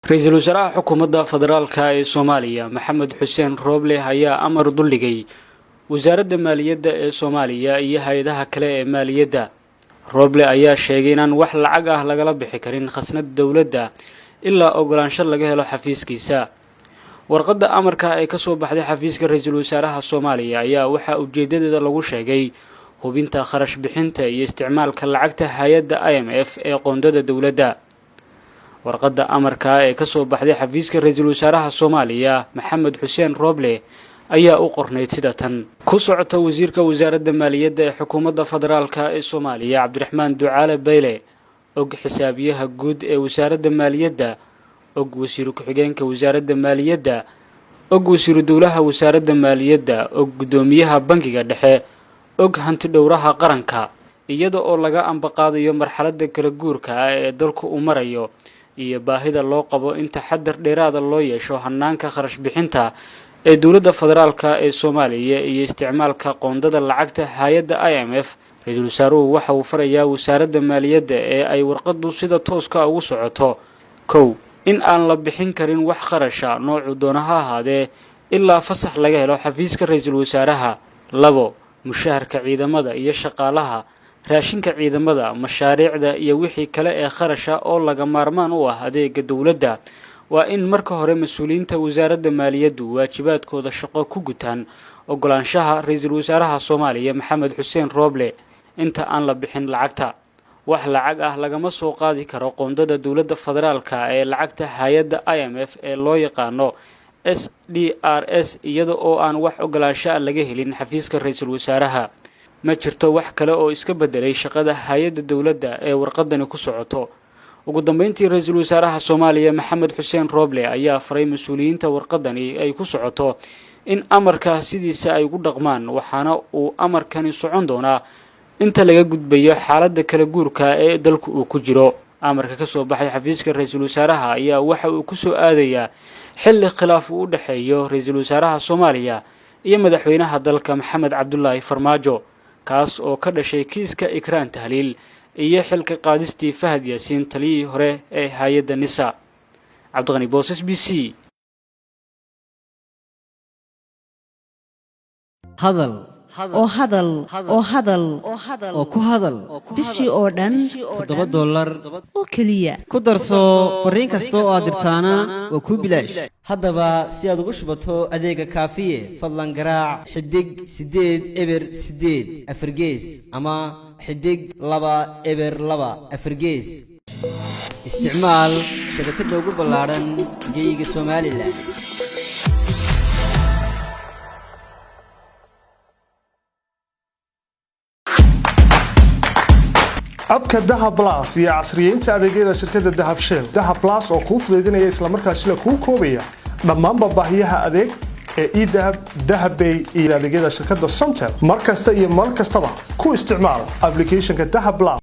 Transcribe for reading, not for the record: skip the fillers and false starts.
Ra-iisul wasaaraha xukuumadda federaalka ee Soomaaliya, Maxamed Xuseen Rooble, ayaa amar duldhigay wasaaradda maaliyadda ee Soomaaliya iyo hay-adaha kale ee maaliyadda. Rooble ayaa sheegay inaan wax lacag ah lagala bixi karin khasnad dowladda ilaa ogolaansho laga helo xafiiskiisa. Warqadda amarka ee kasoo baxday xafiiska ra-iisul wasaaraha Soomaaliya ayaa waxaa ujeedadeeda lagu sheegay hubinta kharash bixinta iyo isticmaalka lacagta hay-adda IMF ee qoondada dowladda. Warqadda amarka ee kasoo baxday xafiiska ra-iisul wasaaraha Soomaaliya, Maxamed Xuseen Rooble, ayaa u qornayd sida tan: ku socota wasiirka wasaaradda maaliyadda ee xukuumadda federaalka ee Soomaaliya, Cabdiraxmaan Ducaale Bayle, og xisaabiyaha guud ee wasaaradda maaliyadda, og wasiiru ku-xigeenka wasaaradda maaliyadda, og wasiiru dowlaha wasaaradda maaliyadda, og guddoomiyaha bangiga dhexe, og hanti dhowraha qaranka. Iyada oo laga ambaqaadayo marxaladda kala guurka ah ee dalku uu marayo iyo baahida loo qabo in taxadar dheeraada loo yeesho hanaanka kharash bixinta ee dowladda federaalka ee Soomaaliya iyo isticmaalka qoondada lacagta hay-adda IMF, ra-iisul wasaaruhu waxa uu farayaa wasaaradda maaliyadda ee ay warqaddu sida tooska ugu socoto: kow, in aan la bixin karin wax kharasha noocu doona ha ahaadee ilaa fasax laga helo xafiiska ra-iisul wasaaraha. Labo, mushaharka ciidamada iyo shaqaalaha, raashinka ciidamada, mashaariicda iyo wixii kale ee kharasha oo laga maarmaan u ah adeega dowladda waa in marka hore mas-uuliyiinta wasaaradda maaliyaddu waajibaadkooda shaqo ku gutaan ogolaanshaha ra-iisul wasaaraha Soomaaliya, Maxamed Xuseen Rooble, inta aan la bixin lacagta. Wax lacag ah lagama soo qaadi karo qoondada dowladda federaalka ee lacagta hay-adda IMF ee loo yaqaano SDRS iyada oo aan wax ogolaansho ah laga helin xafiiska ra-iisul wasaaraha. Ma jirto wax kale oo iska bedelay shaqada hay-adda dowladda ee warqadani ku socoto. Ugu dambeyntii, ra-iisul wasaaraha Soomaaliya, Maxamed Xuseen Rooble, ayaa faray mas-uuliyiinta warqadani ay ku socoto in amarka sidiisa ay ugu dhaqmaan, waxaana uu amarkani socon doonaa inta laga gudbayo xaaladda kala guurka ee dalku uu ku jiro. Amarka ka soo baxay xafiiska ra-iisul wasaaraha ayaa waxa uu ku soo aadayaa xilli khilaaf uu u dhexeeyo ra-iisul wasaaraha Soomaaliya iyo madaxweynaha dalka, Maxamed Cabdulaahi Farmaajo, kaas oo ka dhashay kiiska Ikraan Tahliil iyo xilka qaadistii Fahad Yaasiin, taliyihii hore ee hay-adda NISA. Cabdiqani Boos, SBC. Hadal oo hadal oo hadal oo ku hadal bishii oo dhan $7 oo keliya. Ku darso fariin kasta oo aad dirtaana waa kuu bilaash. Haddaba si aad ugu shubato adeega Kaafiye, fadlan garaac xidig 8 0 8 4gees ama xidig 2 0 2 4gees. Isticmaal shabakadda ugu ballaadhan geyga Somalilan. Abka Dahab Plus iyo casriyeynta adeegyada shirkadda Dahab Shell. Dahab Plus oo kuu fudaydinaya islamarkaasina kuu koobaya dhammaanba baahiyaha adeeg ee eDahab, Dahabbay iyo adeegyada shirkadda Somtel. Mar kasta iyo mar kastaba ku isticmaal applicationka Dahab Plus.